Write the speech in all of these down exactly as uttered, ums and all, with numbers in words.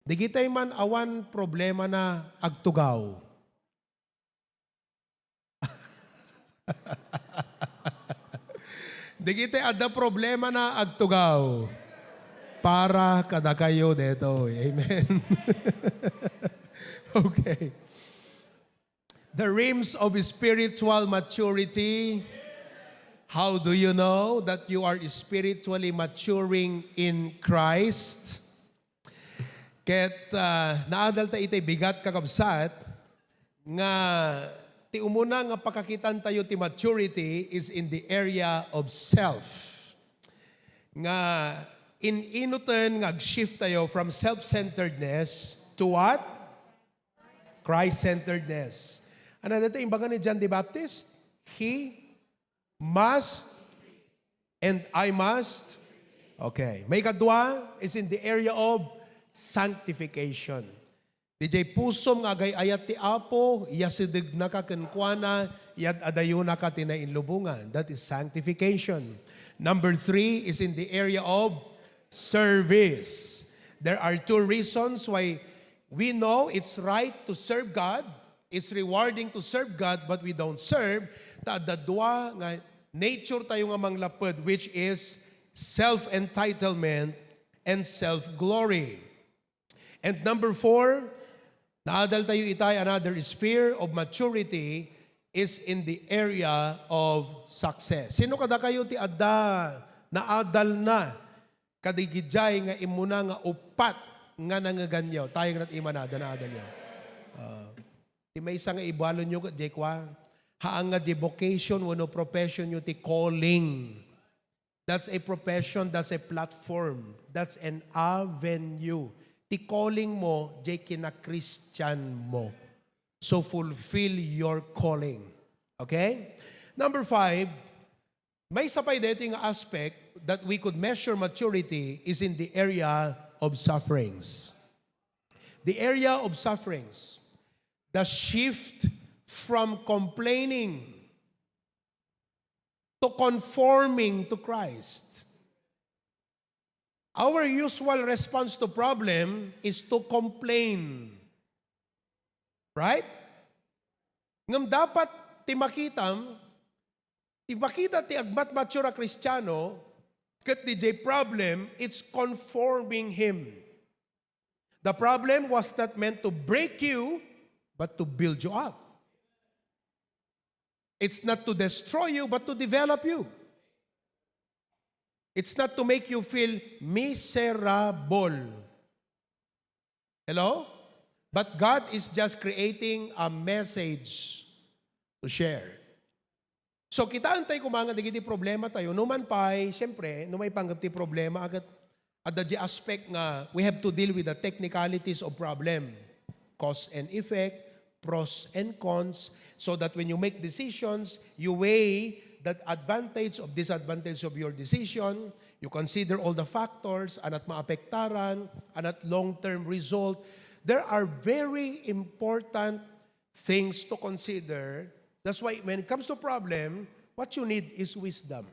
Dagitay man awan problemana agtugaw. Dagitay adda problemana agtugaw. Para kadakayo detoy. Amen. Okay. The realms of spiritual maturity. How do you know that you are spiritually maturing in Christ? Ket, ah, naadal ta itay bigat, kakabsat, nga ti umuna nga pakakitan tayo ti maturity is in the area of self. Nga in-inuten nga ag-shift tayo from self-centeredness to what? Christ-centeredness. Ano dito imbaga ni John the Baptist? He must and I must. Okay. Maikadua is in the area of sanctification. Diay pusom nga agay-ayat ti Apo, iyasideg naka kenkuana, iyad-adayonaka ti nainlubongan. That is sanctification. Number three is in the area of service. There are two reasons why we know it's right to serve God, it's rewarding to serve God, but we don't serve. Ta adda dua nga nature tayo nga manglapud, which is self-entitlement and self-glory. And number four, naadal tayo itay another sphere of maturity is in the area of success. Sino kadakayo ti adda naadal na kadigidjay nga immuna nga uppat nga nangeganyo? Tayeng nat imanada naadalyo. Ah, ti maysa nga ibalonyo ket diay kua, haan nga diay vocation wenno profession yo ti calling. That's a profession, that's a platform, that's an avenue. Ti calling mo, diay kina-Christian mo. So fulfill your calling. Okay? Number five, maysa pay daytoy nga aspect that we could measure maturity is in the area of sufferings. The area of sufferings. The shift from complaining to conforming to Christ. Our usual response to problem is to complain. Right? Ngem dapat ti makitam, ti makita ti agmatmature a Kristiano, ket diay problem, it's conforming him. The problem was not meant to break you, but to build you up. It's not to destroy you, but to develop you. It's not to make you feel miserable. Hello? But God is just creating a message to share. So, kitaan tayo koma nga dagiti problema tayo. No man pay, siyempre, no maipanggep ti problema, agad, adda di aspect nga we have to deal with the technicalities of problem. Cause and effect, pros and cons, so that when you make decisions, you weigh the advantage of disadvantage of your decision, you consider all the factors, anat maapektaran, anat long-term result. There are very important things to consider. That's why when it comes to problem, what you need is wisdom.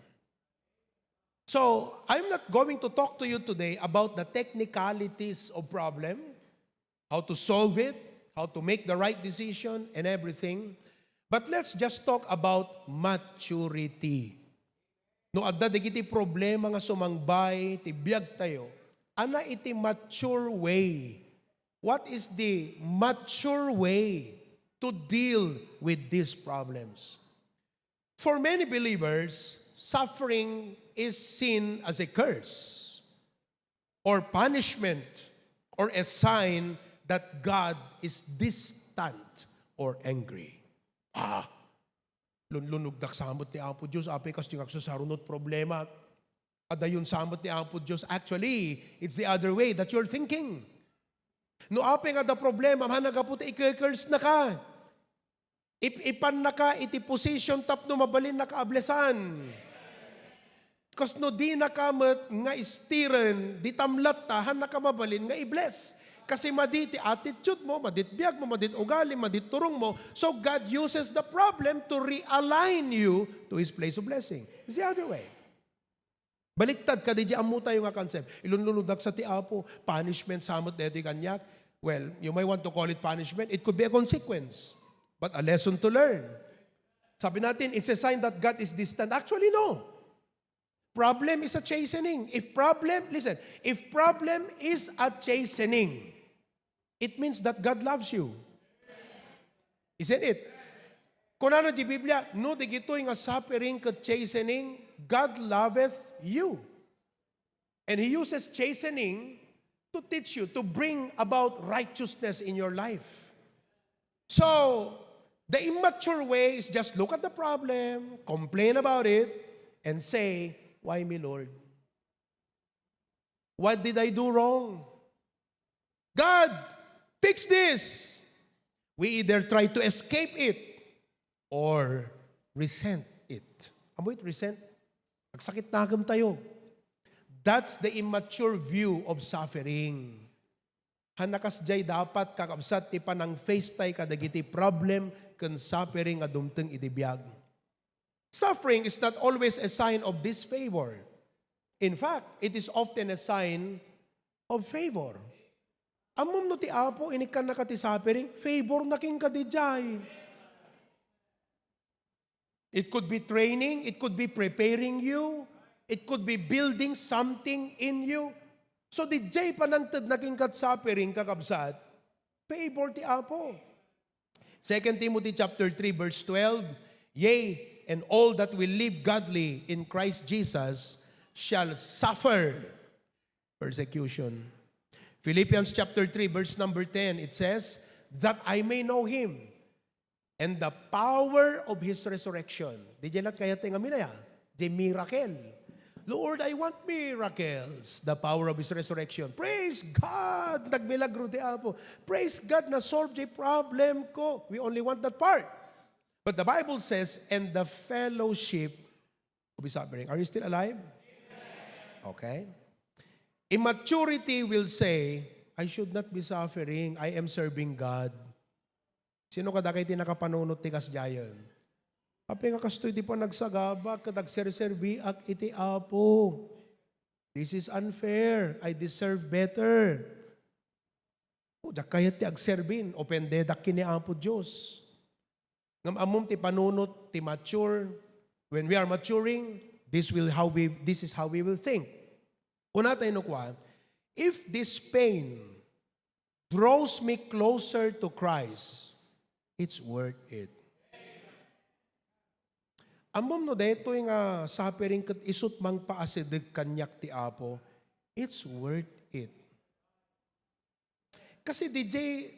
So, I'm not going to talk to you today about the technicalities of problem, how to solve it, how to make the right decision, and everything. But let's just talk about maturity. No adda dagiti problema nga sumangbay ti biag tayo, ana iti mature way? What is the mature way to deal with these problems? For many believers, suffering is seen as a curse or punishment or a sign that God is distant or angry. Ah, lunlunogdak sa met ni Apo Dios, apay, kas ti nga agsasarunot problema. Adayon sa met ni Apo Dios. Actually, it's the other way that you're thinking. No apay nga adda problema, haan nga gapu ta ike-curse na ka. Ip-ipan na ka iti position tapno mabalin na ka a blesan. Kas no di na ka met nga istiren, di tamlat ta, haan na ka mabalin nga i-bless. Kasi madi ti attitude mo, madi ti biag mo, madi ti ugali, madi ti turong mo. So God uses the problem to realign you to His place of blessing. It's the other way. Baliktad kadi di ammo tayo nga concept. Ilunlunod sa ti Apo, punishment sa met daytoy kaniak. Well, you may want to call it punishment. It could be a consequence, but a lesson to learn. Sabi natin, it's a sign that God is distant. Actually, no. Problem is a chastening. If problem, listen, if problem is a chastening, it means that God loves you. Isn't it? Kunana di Biblia, no, digitoy nga suffering ket chastening, God loveth you. And He uses chastening to teach you, to bring about righteousness in your life. So, the immature way is just look at the problem, complain about it, and say, "Why me, Lord? What did I do wrong? God, fix this." We either try to escape it or resent it. Amoy resent? Agsakit na agem tayo. That's the immature view of suffering. Haan a kasdiay dapat, kakabsat, ti panang-face tay kadagiti problem ken suffering nga dumteng iti biag. Suffering is not always a sign of disfavor. In fact, it is often a sign of favor. Ammom no ti Apo, inikkannaka ti suffering, favor na kenka diay. It could be training, it could be preparing you, it could be building something in you. So, diay panangtedna kenka ti suffering, kakabsat, favor ti Apo. Second Timothy chapter three, verse twelve, "Yea, and all that will live godly in Christ Jesus shall suffer persecution." Philippians chapter three, verse number ten, it says, "That I may know Him and the power of His resurrection." Diay laeng kayat nga amin aya, diay miracle. "Lord, I want miracles, the power of His resurrection." Praise God! Nagmilagro ti Apo. Praise God, na-solve diay problem ko. We only want that part. But the Bible says, "And the fellowship of His suffering." Are you still alive? Okay. Immaturity will say, "I should not be suffering. I am serving God." Sino kadakayo ti nakapanunot ti kasdiayen? Apay nga kastoy ti panagsagabak ket agserserbiak iti Apo. This is unfair. I deserve better. O, diak kayat ti agserbin. Opendedak ken ni Apo Dios. Ngem ammom ti panunot ti mature. When we are maturing, this will how we, this is how we will think. Kuna tayo no kua, if this pain draws me closer to Christ, it's worth it. Ammom no daytoy nga suffering ket isut' mangpaasideg kaniak ti Apo, it's worth it. Kasi diay,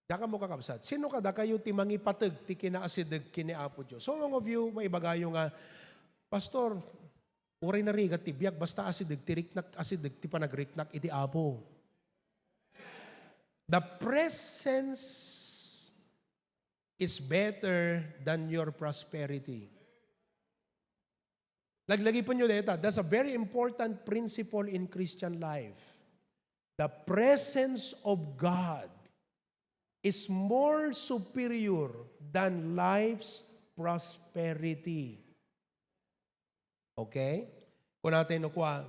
diak ammo kakabsat, sino kadakayo ti mangipateg ti kinaasideg ken ni Apo Dios? So, among of you, maibagayo nga, "Pastor, uray narigat ti biag, basta asideg ti riknak, asideg ti panagriknak iti Apo." The presence is better than your prosperity. Laglagipenyo dayta, that's a very important principle in Christian life. The presence of God is more superior than life's prosperity. Okay? Kunatay no kua,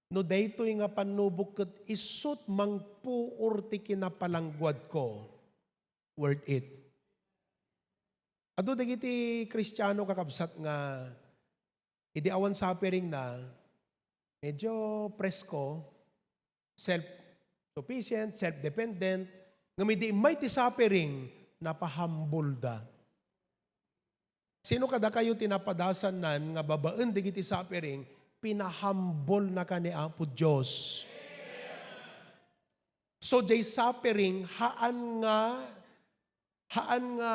no daytoy nga pannubok ket isut' mangpuor ti kinapalangguadko, worth it. Adu dagiti Kristiano, kakabsat, nga idi awan suffering na, medyo presko, self-sufficient, self-dependent, ngem idi immay ti suffering, napahambol da. Sino kadakayo ti napadasannan nga babaen dagiti suffering, pinahambol naka ni Apo Dios? So, jay suffering, haan nga, haan nga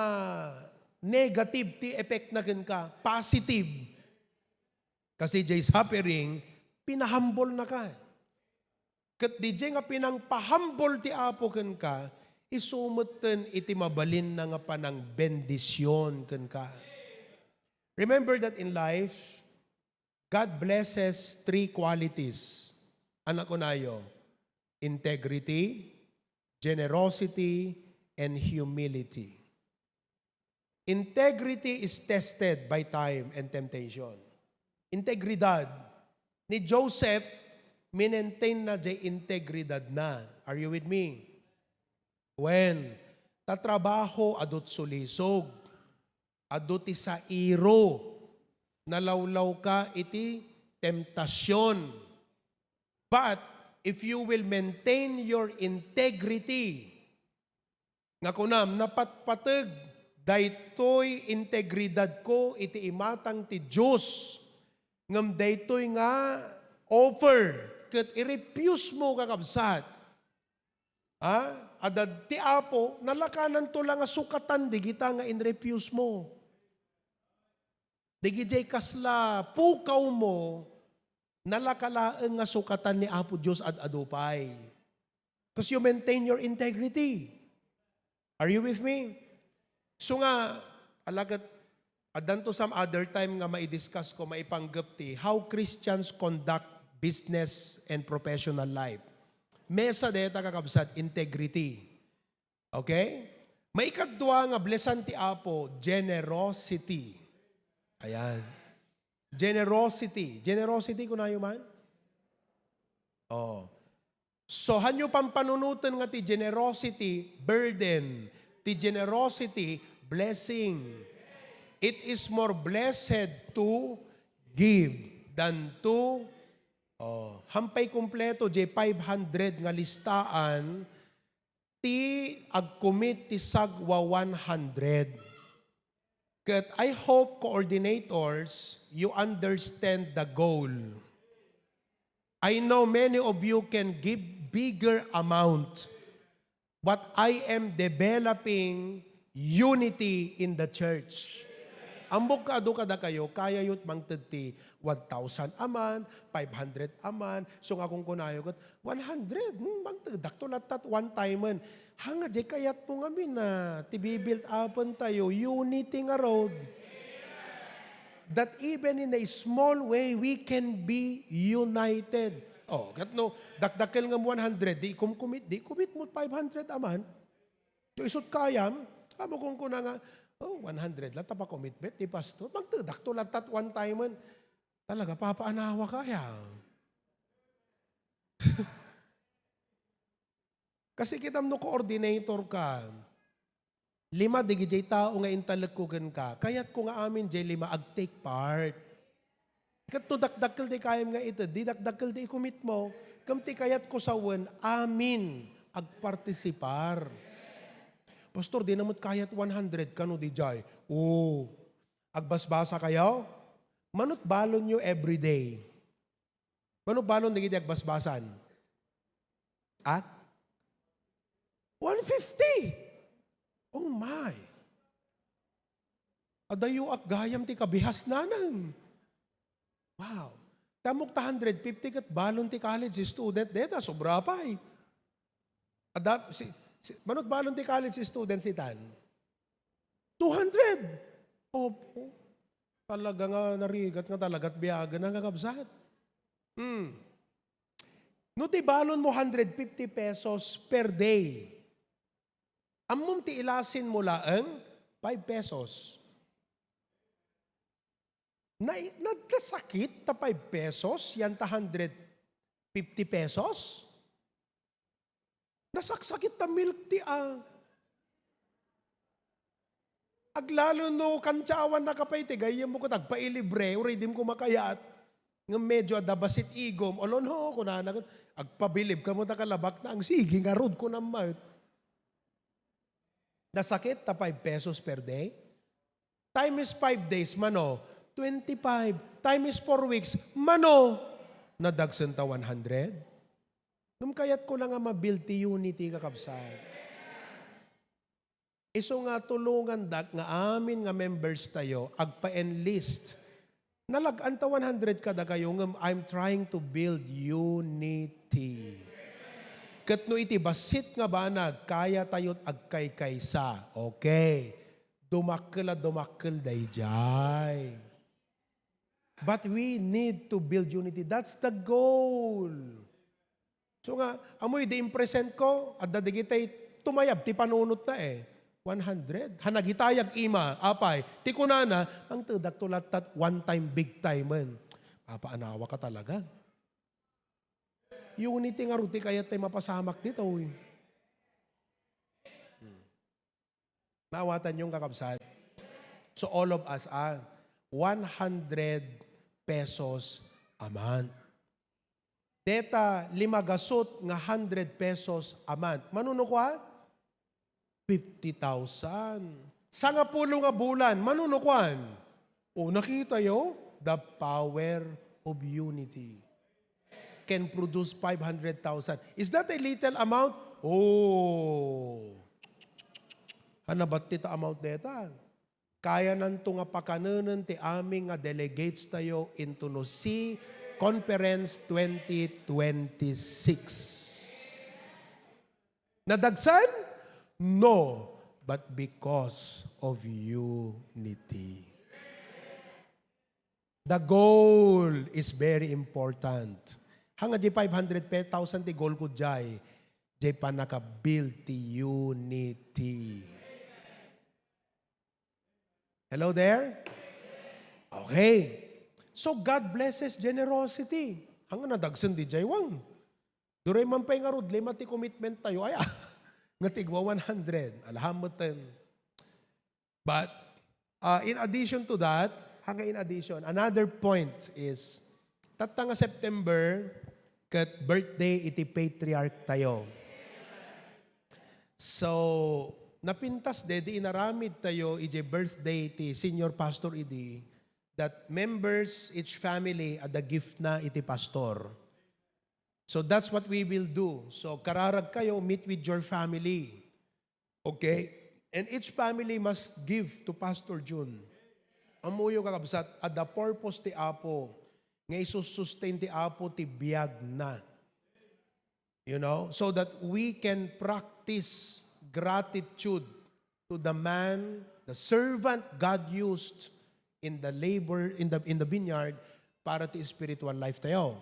negative ti effect na kenka, positive. Kasi jay suffering, pinahambol naka. Ket dijay nga pinangpahambol ti Apo kenka, isu metten iti mabalinna nga panangbendision kenka. Remember that in life, God blesses three qualities. Ania kunayo? Integrity, generosity, and humility. Integrity is tested by time and temptation. Integridad, Ni Joseph, minentain na jay integridad na. Are you with me? When? Ta trabaho, adut sulisog. Adu ti sairo. Nalawlaw ka iti temptasion. But if you will maintain your integrity, nga kunam, napatpateg daytoy integridad ko iti imatang ti Dios, ngem daytoy nga offer ket i-refuse mo, kakabsat. Ha? Adda ti Apo, nalakananto la nga sukatan digita nga in-refuse mo. Digidiay kasla pukaw mo, nalaka laeng nga sukatan ni Apo Dios ad-adu pay. 'Cause you maintain your integrity. Are you with me? So nga, alagat, addanto some other time nga maidiscuss ko, maipanggep ti how Christians conduct business and professional life. Mesa deta, kakabsat, integrity. Okay? Maikadua nga blessan ti Apo, generosity. Ayan. Generosity. Generosity, kunayo man? Oh. So, hanyo pampanunoten nga ti generosity, burden. Ti generosity, blessing. It is more blessed to give than to, oh, hampay kumpleto, jay five hundred nga listaan, ti agcommit ti sagwa one hundred. Ket I hope, coordinators, you understand the goal. I know many of you can give bigger amount, but I am developing unity in the church. Ammok nga adu kadakayo, kayayot mangted ti one thousand a month, five hundred a month. So nga kunkunayo ket, one hundred, hmm, mangtedakto lattat one time-en. Hanga, jay kayatmo ngamin a, ti bibuild up-en tayo, unity ngarud. That even in a small way, we can be united. Oh, ket no, dakdakkel nga one hundred, di ikumkumit, di ikumit mo five hundred a month. Yo, isut kayam, amo kunkuna nga, "Oh, one hundred la, ta pa-commitment ni pastor." Mangtedakto lattat one time-en. Talaga, papaanawa kaya? Kasi kitam no coordinator ka, lima digidiay tao nga intalekko kenka, kayatko nga amin jay lima ag-take part. Ket no dakdakkel ti kayam nga ited, di dakdakkel ti ikumit mo. Kem ti kayatko sawen, amin agpartisipar. Pastor, di na met kayat one hundred kano didiay. O, agbasbasa kayo? Manut balonyo everyday. Manut balon dagiti agbasbasan? At? One fifty! Oh my! Adayo ak gayam ti kabihasnanan. Wow. Tamok ta hundred fifty ket balon ti college student deta, sobra pay. Ada, si, si, manut balon ti college student sitan? Two hundred. Opo. Talaga nga narigat nga talagat biagen nga kabsat. Hmm. No ti balon mo hundred fifty pesos per day, ammom ti ilasin mo laeng five pesos. Na, na, nasakit ta five pesos, yan ta hundred fifty pesos? Nasaksakit ta milk tea. Aglalo no kantsawan na ka pay ti gayyem mo ket agpailibre, uray dim ko makayat. Ngem medyo adda basit igom, "Olon ho," kunana ket, "Agpabilib kamo ta kalabak na ang sige ngarud," kunam met. Nasakit ta five pesos per day? Time is five days, mano? Twenty-five. Time is four weeks, mano? Nadagsen ta one hundred? Ngem kayat ko la nga ma-build ti unity, kakabsat. Isu nga tulongandak nga amin nga members tayo, agpa-enlist. Nalag-an ta one hundred kadakayo, ngem I'm trying to build unity. Ket no iti bassit nga banag, kaya tayo't agkaykaysa. Okay. Dumakkel a dumakkel daydiay. But we need to build unity. That's the goal. So nga, amoy di impresent ko, adda digitay tumayab ti panunot na eh. One hundred. Ha nagitayag ima, apay, ti kunana, ang tudak to latat one time, big time man. Papaanawa ka talaga. Unity ngarud ti kayat tay mapasamak ditoy. Hmm. Naawatan yung kakabsat? So all of us, ah, one hundred pesos a month. Deta lima gasut nga hundred pesos a month. Mano no kua? Fifty thousand. Sangapulo nga bulan. Mano no kuan? O, nakita yo? The power of unity can produce five hundred thousand. Is that a little amount? Oh. Hanabat ti ta amount deta. Kayananto nga pakanenen ti amin nga delegates tayo into no C Conference twenty twenty-six. Nadagsen? No, but because of unity. The goal is very important. Hanga di five hundred thousand ti goal ko jay, jay panaka-build ti unity. Hello there? Okay. So God blesses generosity. Hanga nadagsen di jay wang. Duray man pay ngarud, lima ti commitment tayo. Ay, ah, nga tigwa one hundred. Alhamdulillah. But, uh, in addition to that, hanga in addition, another point is, tatta nga September, ket birthday iti patriarch tayo. So, napintas de, di inaramid tayo, iti birthday ti Senior Pastor idi, that members, each family, adda gift na iti pastor. So that's what we will do. So kararag kayo, meet with your family. Okay? And each family must give to Pastor Jun. Ammoyo, kakabsat, adda purpose ti Apo nga isusustain ti Apo ti biag na. You know, so that we can practice gratitude to the man, the servant God used in the labor, in the, in the vineyard para ti spiritual life tayo.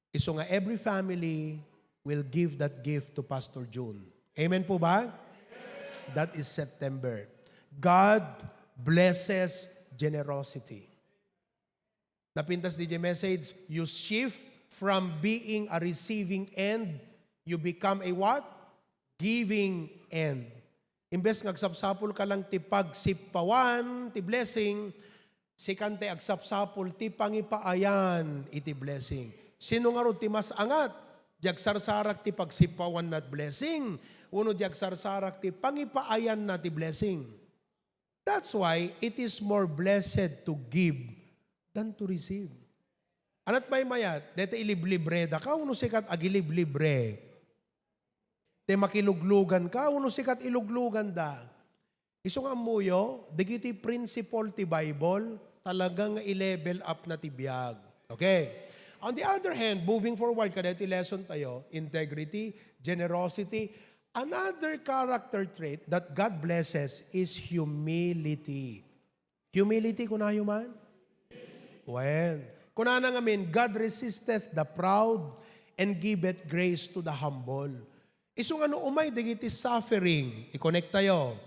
Isu nga every family will give that gift to Pastor Jun. Amen po ba? That is September. God blesses generosity. Napintas di message, you shift from being a receiving end, you become a what? Giving end. Imbes nga agsapsapul ka lang ti pagsippawan ti blessing, sikan ti agsapsapul ti pangipaayan iti blessing. Sino ngarud ti mas angat? Di agsarsarak ti pagsippawan na blessing, wenno di agsarsarak ti pangipaayan na ti blessing? That's why it is more blessed to give than to receive. Anat maymayat, deta iliblibre daka, wenno sikat agiliblibre? Te makiluglugan ka, wenno sikat iluglugan da? Isu nga ammoyo, dagiti principle ti Bible, talaga nga i-level up na ti biag. Okay? On the other hand, moving forward, kada iti lesson tayo, integrity, generosity, another character trait that God blesses is humility. Humility, kunayo man? Wen. Kunana ngamin, "God resisteth the proud and giveth grace to the humble." Isu nga no umay dagiti suffering, i-connect tayo.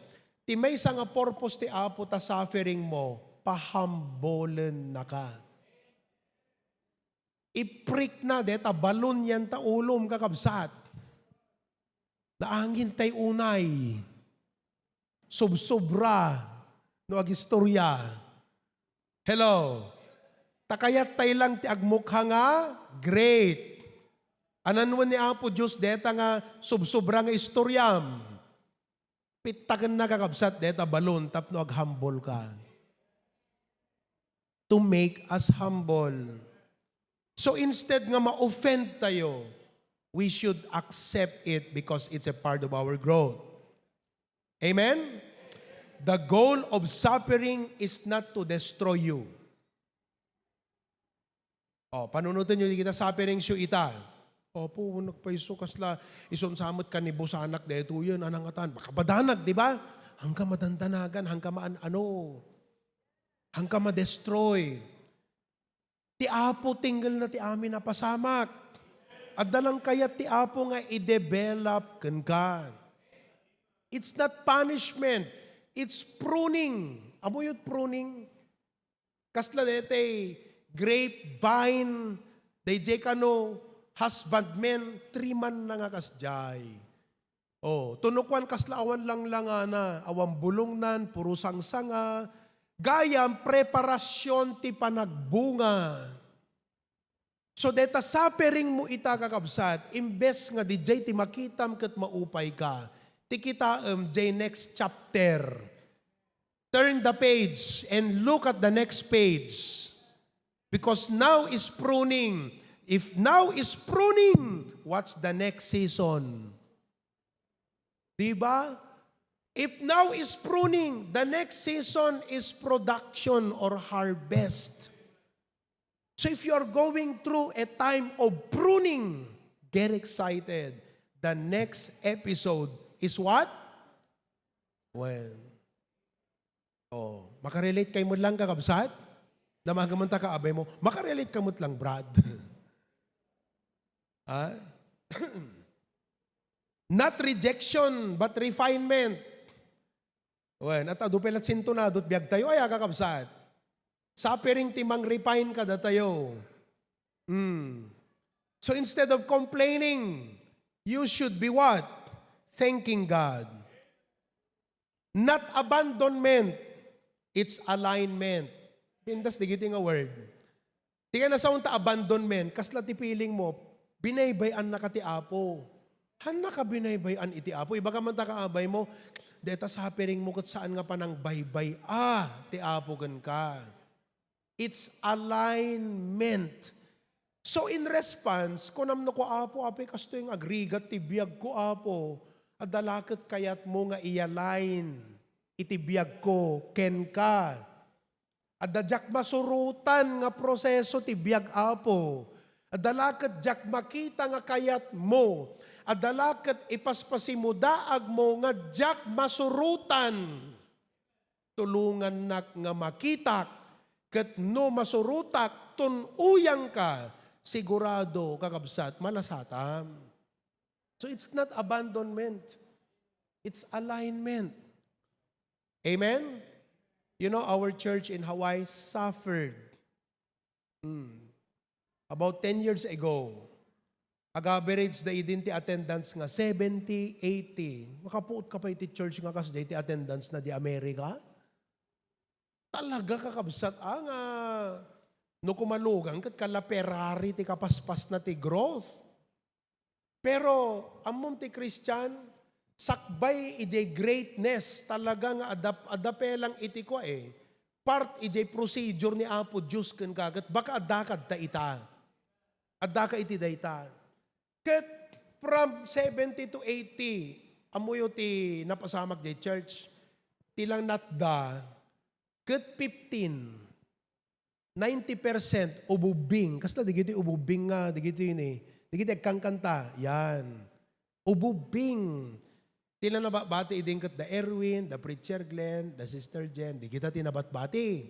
Ti maysa nga purpose ti Apo ta suffering mo, pahambulennaka. Iprik na, deta balon yan ta ulom, kakabsat. Naangin tay unay. Subsobra no agistorya. Hello? Ta kayat tay lang ti agmukha nga great. Anan wen ni Apo Dios deta nga subsobra nga istoriam. Pittaken na, kakabsat, deta balon tapno aghambol ka. To make us humble. So instead nga ma-offend tayo, we should accept it because it's a part of our growth. Amen? The goal of suffering is not to destroy you. Oh, panunoten yo, di kita suffering siyo ita. Opo, nagpaiso, kasla, isun samet ka ni busanak, deto yan, anang atan. Makabadanak, di ba? Hangka madandanagan, hangka maan-ano. Hangka ma-destroy. Ti Apo, tinggel na ti amin a pasamak. Adda lang kayat ti Apo nga i-develop kenka. It's not punishment. It's pruning. Amoyo pruning? Kasla detay grapevine, dayjay kano, husbandmen, three man na nga kasdiay. Oh, tunukuan kasla awan langlangana, awan bulongnan, puro sangsanga. Gayam, preparasyon ti panagbunga. So, deta suffering mo ita, kakabsat, imbes nga didiay ti makitam ket maupay ka, ti kitaem diay next chapter. Turn the page and look at the next page. Because now is pruning. If now is pruning, what's the next season? Di ba? If now is pruning, the next season is production or harvest. So if you are going through a time of pruning, get excited. The next episode is what? When? Oh, makarelate kayo met lang, kakabsat? Damagan man ta kaabay mo, makarelate ka met lang, Brad. Ha? Not rejection, but refinement. Wen, at adu pay la sintonado ti biag tayo, aya, kakabsat? Suffering ti mang-refine kadatayo. Hmm. So instead of complaining, you should be what? Thanking God. Not abandonment, it's alignment. Pintas digiti nga word. Ti kanasaon ta abandonment, kasla ti feeling mo, binaybay-annaka ti Apo. Hannaka binaybay-an iti Apo. Ibaga man ta kaabay mo, deta suffering mo ket saan nga panangbaybay-a ti Apo kenka. It's alignment. So in response, kunam no ko, "Apo, apay kastoy nga agrigat ti biagko, Apo?" Adda la ket kayatmo nga i-align iti biagko kenka. Adda diak masurotan nga proseso ti biag, Apo. Adda la ket diak makita nga kayatmo. Adda la ket ipaspasimo daagmo nga diak masurotan. Tulongannak nga makitak, ket no masurotak, tun-oyangka, sigurado, kakabsat, malasatam. So it's not abandonment. It's alignment. Amen? You know, our church in Hawaii suffered. Hmm. About ten years ago, ag-average da idin ti attendance nga seventy, eighty. Makapuot ka pa iti church nga kasdiay ti attendance na di America? Talaga, kakabsat, ah, nga no kumalugan ket kala Ferrari ti kapaspas na ti growth. Pero ammom ti Christian, sakbay idiay greatness, talaga nga adda, adda pay lang iti kua, eh, part idiay procedure ni Apo Dios kenka, ket baka adda kadta ita. Adda ka iti dayta. Ket from seventy to eighty, ammoyo ti napasamak diay church, ti lang natda, ket fifteen. Ninety percent ububing. Kasla digiti ububing nga, digiti ni, digiti agkankanta. Yan. Ububing. Ti la nababati idin ket da Erwin, da Preacher Glenn, da Sister Jen, digita ti nabatbati.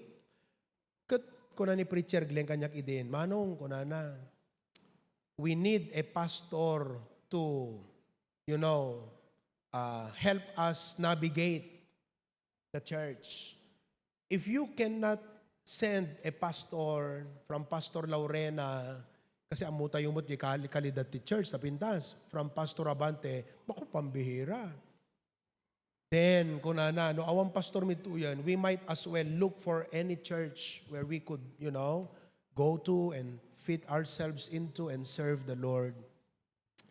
Ket kuna ni Preacher Glenn kaniak idin, "Manong," kunana, "we need a pastor to, you know, uh, help us navigate the church. If you cannot send a pastor from Pastor Laurena," kasi ammo tayo met di kal-, kalidad ti church sa pintas, "from Pastor Abante, bako pambihira. Then, kunana, no awan pastor midtuyan, we might as well look for any church where we could, you know, go to and fit ourselves into and serve the Lord."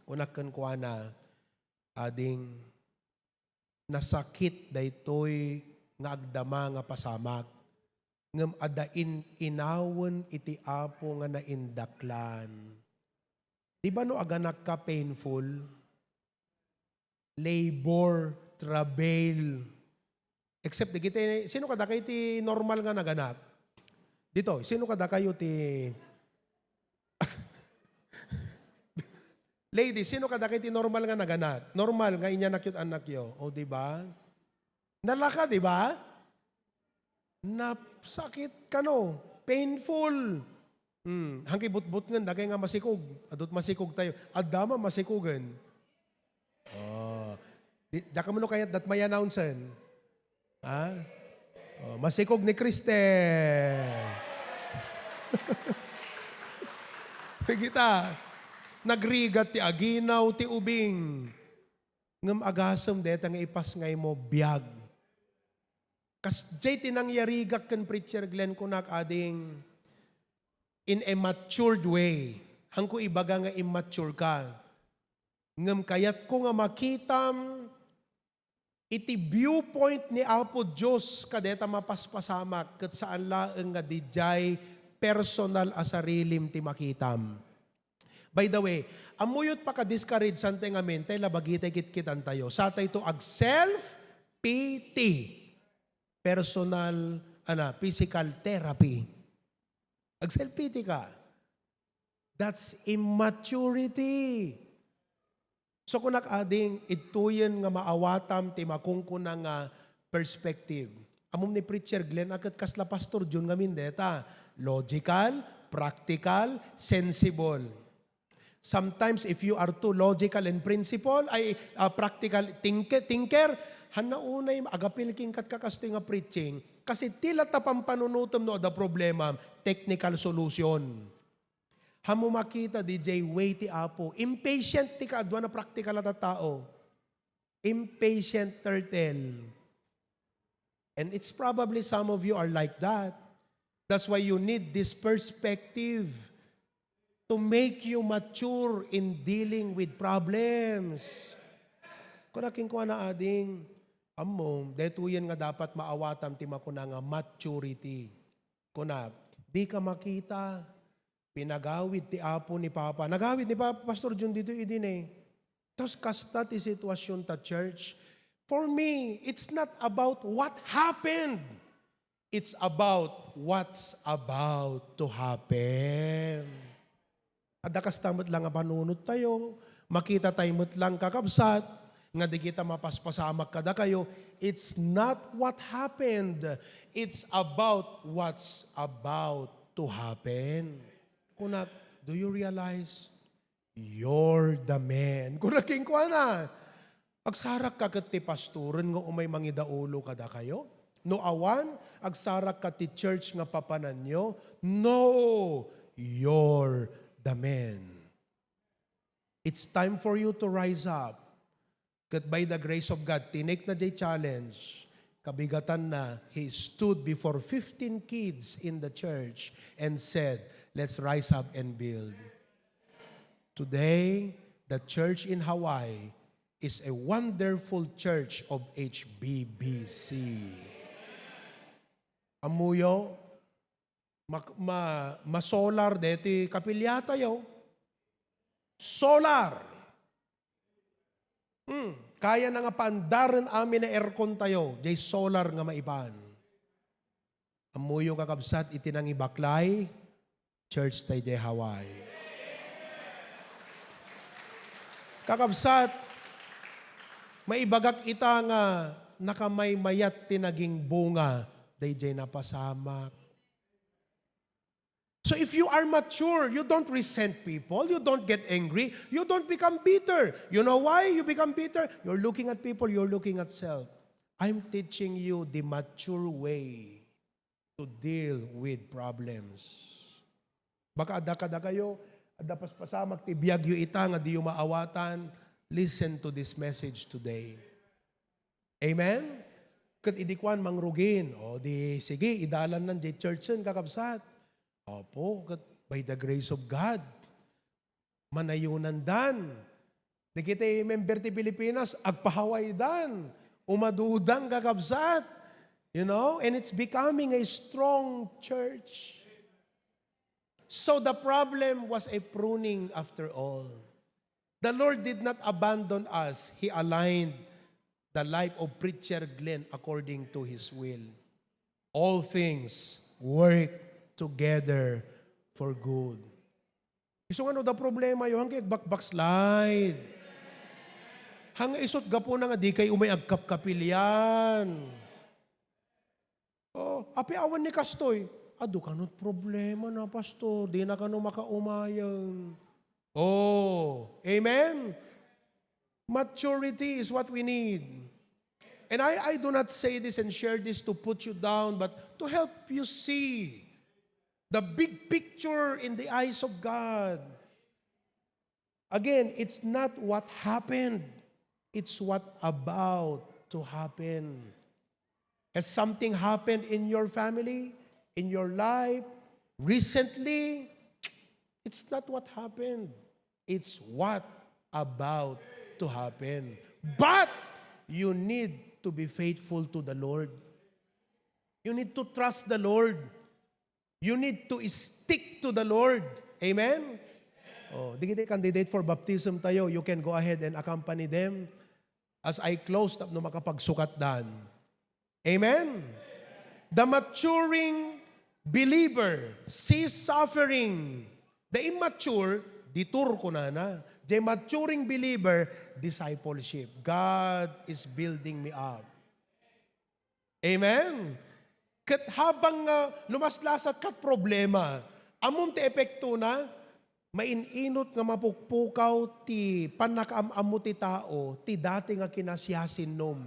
Kunak kenkuana, "Ading, nasakit daytoy nga agdama nga pasamak, ngem adda in-, inawen iti Apo nga naindaklan." Di ba no aganakka painful? Labor, travail. Except dagiti, sino kadakayo ti normal nga naganak? Dito, sino kadakayo ti Lady, sino kadakayo ti normal nga naganak? Normal nga inyanakyo ti annakyo. O, di ba? Nalaka, di ba? Nasakit kano. Painful. Hmm, hangki butbutngen, dagay nga masikog. Adut masikog tayo. Adda man masikogen. Oh. Di, diak kamo no kayat dat may announcen. Ha? Oh, masikog ni Kristen. Kita. Nagrigat ti aginaw, ti ubing. Ngem agasem dayta nga ipasngaymo biag. Kasdiay ti nangyarigak ken Preacher Glenn, kunak, ading, in a matured way. Hanko ibaga nga immature ka. Ngem kayatko nga makitam iti viewpoint ni Apo Dios kadayta mapaspasamak ket saan laeng nga didiay personal a sarilim ti makitam. By the way, ammuyot pakadiscourage-an tay ngamin, tay labagitay kitkitantayo. Satayto ag self-pity. Personal, ana, physical therapy. Ag self-pity ka. That's immaturity. So, kunak, ading, idtoyen nga maawatam ti makunkuna nga perspective. Ammom ni Preacher Glenn, a ket kasla Pastor Jun ngamin deta. Logical, practical, sensible. Sometimes, if you are too logical and principle, ay, ah, practical thinker, thinker, hanna unay agapil ken kat kakastoy nga preaching, kasi ti latta pampanunotem no adda problema, technical solution. Hammo makita, D J, way ti Apo. Impatient ti kaadua a praktikal a tattao. Impatient turtle. And it's probably some of you are like that. That's why you need this perspective to make you mature in dealing with problems. Kuna kenkuana, ading, ammo, daytoyen nga dapat maawatam ti makuna nga maturity. Kunak, di ka makita, pinagawid ti Apo ni Papa. Nagawid ni Papa, Pastor Jun, ditoy idi ne. Tapos kasta ti sitwasyon ta, church. For me, it's not about what happened. It's about what's about to happen. Adda kasta met lang a panunottayo, makita tayo met lang, kakabsat, nga di kita mapaspasamak kadakayo. It's not what happened. It's about what's about to happen. Kunak, do you realize? You're the man. Kuna kenkuana, agsarak ka ket ti pastoren nga umay mangidaulo kadakayo? No awan, agsarak ka ti church nga papananyo? No, you're the man. It's time for you to rise up. Ket by the grace of God, tinekna jay challenge, kabigatanna, he stood before fifteen kids in the church and said, "Let's rise up and build." Today, the church in Hawaii is a wonderful church of H B B C. Ammoyo, ma-, ma-, ma-solar deti kapiliatayo. Solar. Hmm, kayana nga paandaren amin a aircon tayo, jay solar nga maipan. Ammoyo, kakabsat, iti nangibaklay, church tay jay Hawaii. Kakabsat, maibagak ita nga nakamaymayat ti naging bunga dayjay napasamak. So if you are mature, you don't resent people, you don't get angry, you don't become bitter. You know why you become bitter? You're looking at people, you're looking at self. I'm teaching you the mature way to deal with problems. Baka adda kadakayo, adda paspasamak ti biagyo ita nga diyo maawatan, listen to this message today. Amen? Ket idi kuan, mangrugin, o di, sige, idalannan jay churchen, kakabsat. Opo, ket by the grace of God, manayonandan. Dagiti member ti Pilipinas, agpahawaydan, umadudan, kakabsat. You know, and it's becoming a strong church. So the problem was a pruning after all. The Lord did not abandon us. He aligned the life of Preacher Glenn according to His will. All things work together for good. Isu nga no, da problemayo, hangkay agbakbackslide. Hangay isut gapuna nga di kay umay agkapkapilian. Oh, apay awan ni kastoy? Adu kanut problema na, pastor. Di na kano makaumayan. Oh, amen? Maturity is what we need. And I, I do not say this and share this to put you down, but to help you see the big picture in the eyes of God. Again, it's not what happened, it's what about to happen. Has something happened in your family, in your life, recently? It's not what happened. It's what about to happen. But you need to be faithful to the Lord. You need to trust the Lord. You need to stick to the Lord. Amen? Oh, di kita candidate for baptism tayo. You can go ahead and accompany them as I close tapno makapagsukatdan. Amen? The maturing believer sees suffering. The immature, detour kunana. The maturing believer, discipleship. God is building me up. Amen? Ket habang nga lumaslasat kat problema, ammom ti epektona, main-inot nga mapukpukaw ti pannakaam-ammo ti tao, ti dati nga kinasiasinnom.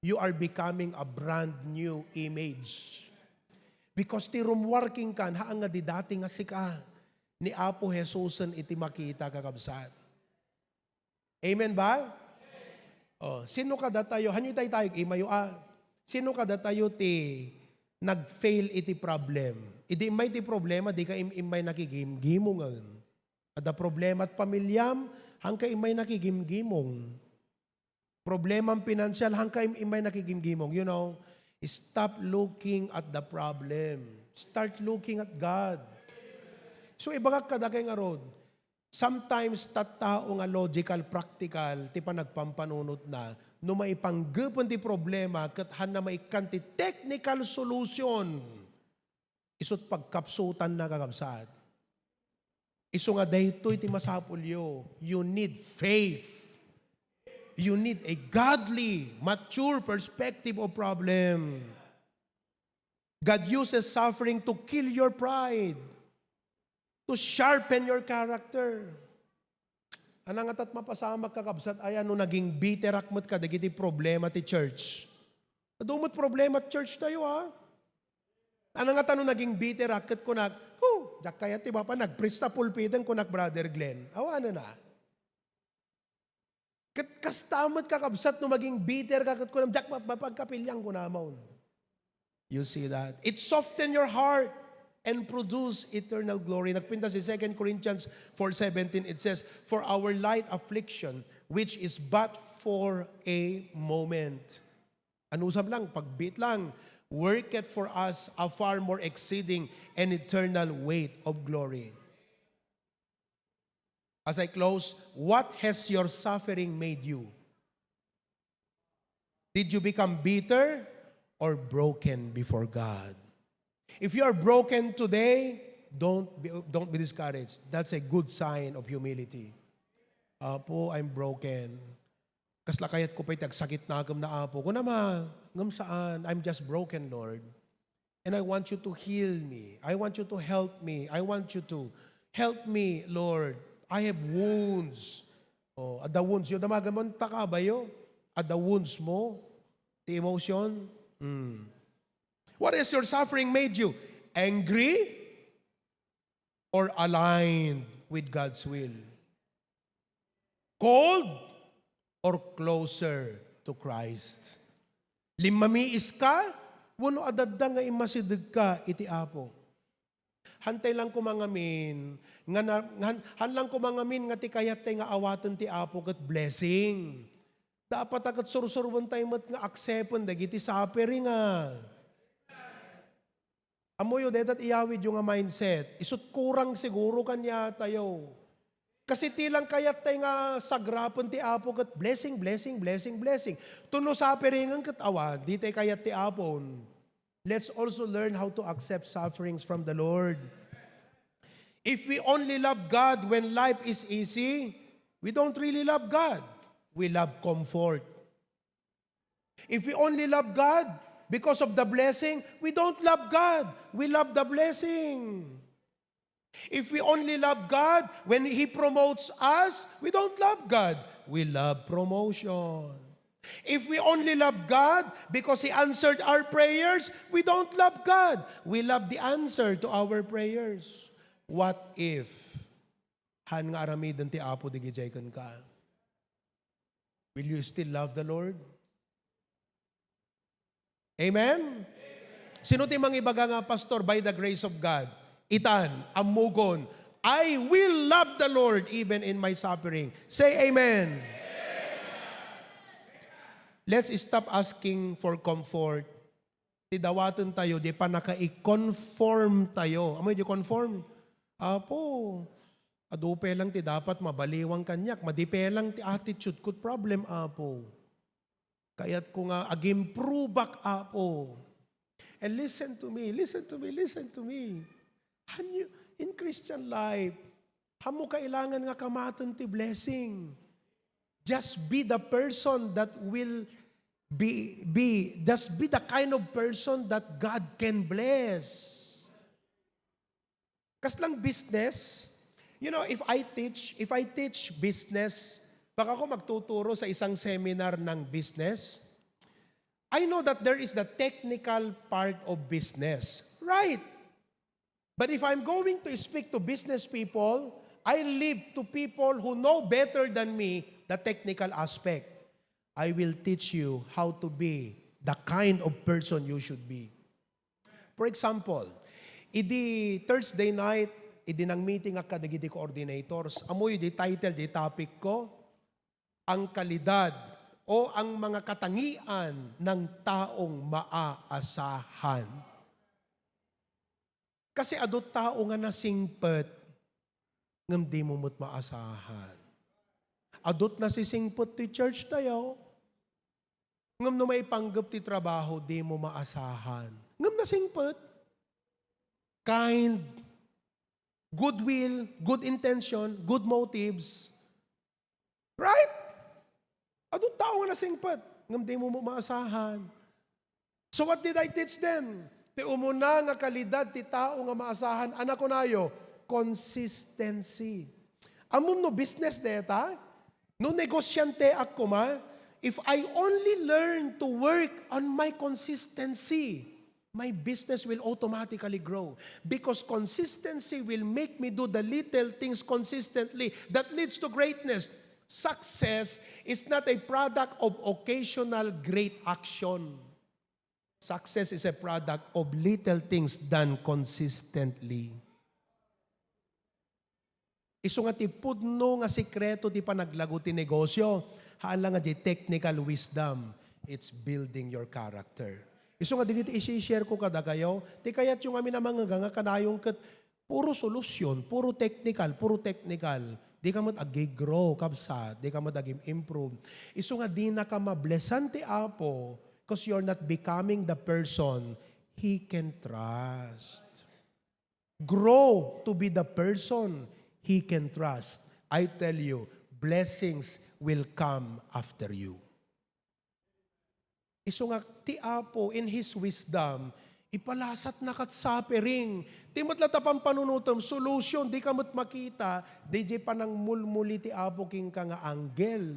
You are becoming a brand new image. Because ti rummuar kenka, haan nga di dati nga sika, ni Apo Jesusen iti makita, kakabsat. Amen ba? Oh, sino kadatayo? Hanyo itaytayog, imayo a. Sino kadatayo ti nag-fail iti problem? Idi immay ti problema, di ka im-, immay nakigimgimongen. Adda problema ti pamiliam, haan ka immay nakigimgimong. Problema ti pinansial, haan ka im-, immay nakigimgimong. You know, stop looking at the problem. Start looking at God. So, ibagak kadakay ngarud, sometimes, tattao nga logical, practical ti panagpampanunotna, no maipanggepen ti problema ket haanna maikkan ti technical solution, isut' pagkapsutanna, kakabsat. Isu nga daytoy ti masapulyo. You need faith. You need a godly, mature perspective of problem. God uses suffering to kill your pride, to sharpen your character. Ania ngatat mapasamak, kakabsat, aya no naging biterak met kadagiti problema ti church? Adu met problema ti church tayo, ha? Ania ngatat no naging biterak ket kunak, "Huh, diak kayat ti mapan nagprista pulpiten," kunak, Brother Glenn. Awanen, ha? Ket kasta met, kakabsat, no maging bitter ka ket kunam, "Diak ma-, mapagkapilian," kunamon. You see that? It soften your heart and produce eternal glory. Nagpintas ti Second Corinthians four seventeen, it says, "For our light affliction, which is but for a moment." Anusam lang, pagbiit lang, "worketh for us a far more exceeding and eternal weight of glory." As I close, what has your suffering made you? Did you become bitter or broken before God? If you are broken today, don't be, don't be discouraged. That's a good sign of humility. "Apo, I'm broken. Kasla kayat ko pay ti agsakit nakem na, Apo." Kunam a, ngem saan, "I'm just broken, Lord. And I want you to heal me. I want you to help me. I want you to help me, Lord. I have wounds." Oh, adda wounds yo. Damagan mo, "Anta ka, bayo?" Adda wounds mo. Ti emotion. Hmm. What is your suffering made you? Angry or aligned with God's will? Cold or closer to Christ? Limmamiis ka wenno adda nga immasideg ka iti Apo? Hantay lang kumangamin nga na, han, han lang kumangamin nga ti kayat tay nga awaten ti Apo ket blessing. Dapat a ket sursuroen tay met nga accepten dagiti suffering, a. Ammoyo, dayta ti iyawidyo nga mindset. Isut' kurang siguro kaniatayo. Kasi ti lang kayat tay nga sagrapen ti Apo ket blessing, blessing, blessing, blessing. Tuno suffering ket awan, di tay kayat ti Apon. Let's also learn how to accept sufferings from the Lord. If we only love God when life is easy, we don't really love God. We love comfort. If we only love God because of the blessing, we don't love God. We love the blessing. If we only love God when He promotes us, we don't love God. We love promotion. If we only love God because He answered our prayers, we don't love God. We love the answer to our prayers. What if Haan nga aramiden ti Apo dagijay kenka. Will you still love the Lord? Amen? Sino ti mangibaga nga, "Pastor, by the grace of God, itan, ammogon, I will love the Lord even in my suffering." Say amen. Let's stop asking for comfort. Ti dawaten tayo, di panaka-i-conform tayo. Amoy di conform? Apo, adu pay lang ti dapat mabaliwan kaniak. Madi pay lang ti attitude ko. Problem, Apo. Kayatko nga agimproveak, Apo. And listen to me, listen to me, listen to me. Haan yo, in Christian life, haan mo kailangan nga kamaten ti blessing. Just be the person that will be, be, just be the kind of person that God can bless. Kaslang business, you know, if I teach, if I teach business, pag ako magtuturo sa isang seminar ng business, I know that there is the technical part of business. Right. But if I'm going to speak to business people, I leave to people who know better than me the technical aspect. I will teach you how to be the kind of person you should be. For example, idi Thursday night, idi nang-meetingak kadagiti coordinators, ammoyo di title di topic ko, ang kalidad o ang mga katangian ng taong maaasahan. Kasi adu tao nga nasingpet, ngem dimo met maasahan. Adu ti nasisingpet ti church tayo, ngem no maipanggep ti trabaho, dimo maasahan. Ngem nasingpet. Kind, goodwill, good intention, good motives. Right? Adu tao nga nasingpet, ngem dimo maasahan. So what did I teach them? Ti umuna nga kalidad ti tao nga maasahan, ania kunayo, consistency. Ammom no business deta? No negosyanteak koma, if I only learn to work on my consistency, my business will automatically grow because consistency will make me do the little things consistently that leads to greatness. Success is not a product of occasional great action. Success is a product of little things done consistently. Isu nga ti pudno nga sekreto ti panaglago ti negosyo, haan la nga di technical wisdom, it's building your character. Isu nga dagiti isi-share ko kadakayo, ti kayatyo ngamin a mangngeg nga kanayon ket puro solusyon, puro technical, puro technical. Di ka met agi-grow, kabsat, di ka met agi-improve. Isu nga dinaka mablesan ti Apo, 'cause you're not becoming the person He can trust. Grow to be the person He can trust. I tell you, blessings will come after you. Isu nga ti Apo, in His wisdom, ipalasatna kat suffering. Ti met la ta pampanunotem, solution, di ka met makita, diay panangmulmuli ti Apo kenka nga anggel.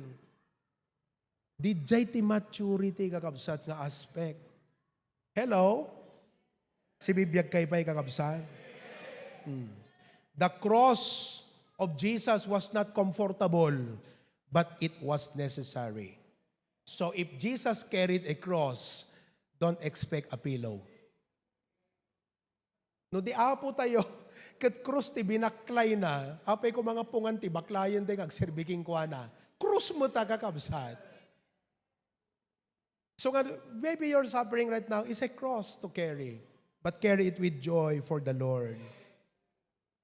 Diay ti maturity, kakabsat, nga aspect. Hello? Sibibiag kay pay, kakabsat? Hmm. The cross of Jesus was not comfortable, but it was necessary. So if Jesus carried a cross, don't expect a pillow. No di Apo tayo, ket krus ti binaklayna, apay koma nga pungan ti baklayen ti nga agserbi kenkuana. Krus met a, kakabsat. So nga, maybe your suffering right now is a cross to carry, but carry it with joy for the Lord.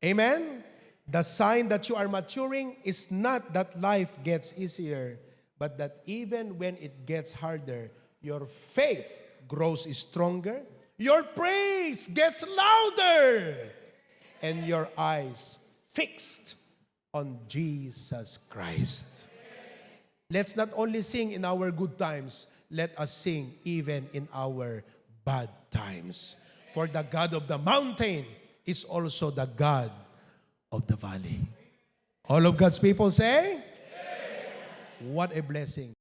Amen? The sign that you are maturing is not that life gets easier, but that even when it gets harder, your faith grows stronger, your praise gets louder, and your eyes fixed on Jesus Christ. Let's not only sing in our good times, let us sing even in our bad times. For the God of the mountain is also the God of the valley. All of God's people say, "What a blessing."